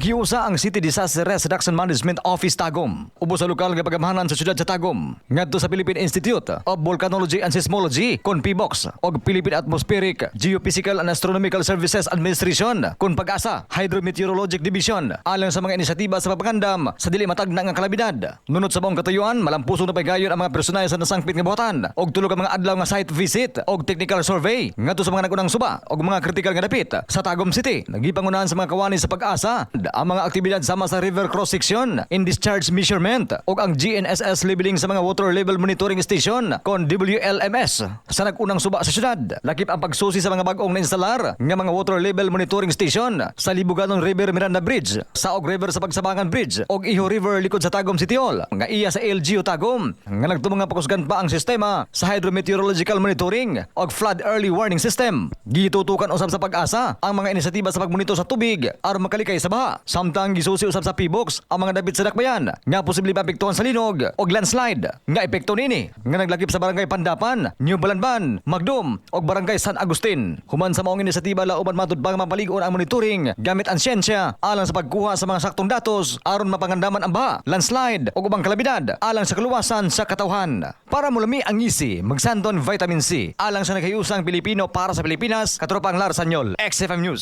Giusa ang City Disaster Risk Reduction Management Office Tagum ubos sa lokal nga pagamhanan sa syudad sa Tagum ngadto sa Philippine Institute of Volcanology and Seismology kon PHIVOLCS og Philippine Atmospheric, Geophysical and Astronomical Services Administration kon PAGASA Hydrometeorologic Division alang sa mga inisyatiba sa pagpangandam sa dili matagna nga kalamidad. Nunot sa maong katuyuan, malampuson na pagayon ang mga personal sa nasangpit nga buhatan og tulo ka mga adlaw nga site visit og technical survey ngadto sa mga nagunang suba og mga critical nga dapit sa Tagum City. Nagipangunahan sa mga kawani sa PAGASA ang mga aktibidad sama sa river cross section in discharge measurement ug ang GNSS labeling sa mga water level monitoring station kon WLMS sa nag-unang suba sa syudad. Lakip ang pagsusi sa mga bag-ong nainstalar nga mga water level monitoring station sa Libuganon River Miranda Bridge, Saog River sa Pagsabangan Bridge ug Iho River likod sa Tagum City Hall nga iya sa LGU Tagum nga nagtumong nga pakusgan pa ang sistema sa hydrometeorological monitoring ug flood early warning system. Gitutukan usab sa PAGASA ang mga inisyatiba sa pagmonitor sa tubig aron makalikay sa baha. Samtang gisusi usab sa PHIVOLCS ang mga dapit sa dakbayan nga posible maapektuhan sa linog ug landslide nga epekto nini nga naglakip sa Barangay Pandapan, New Balanban, Magdum ug Barangay San Agustin. Human sa maong inisyatiba, lauban matud pa nga mapalig-on ang monitoring gamit ang siyensya alang sa pagkuha sa mga saktong datos aron mapangandaman ang baha, landslide ug ubang kalamidad alang sa kaluwasan sa katawhan. Para mulami ang ngisi, magsanton Vitamin C alang sa naghiusang Pilipino para sa Pilipinas, katropang Lar Sanyol, XFM News.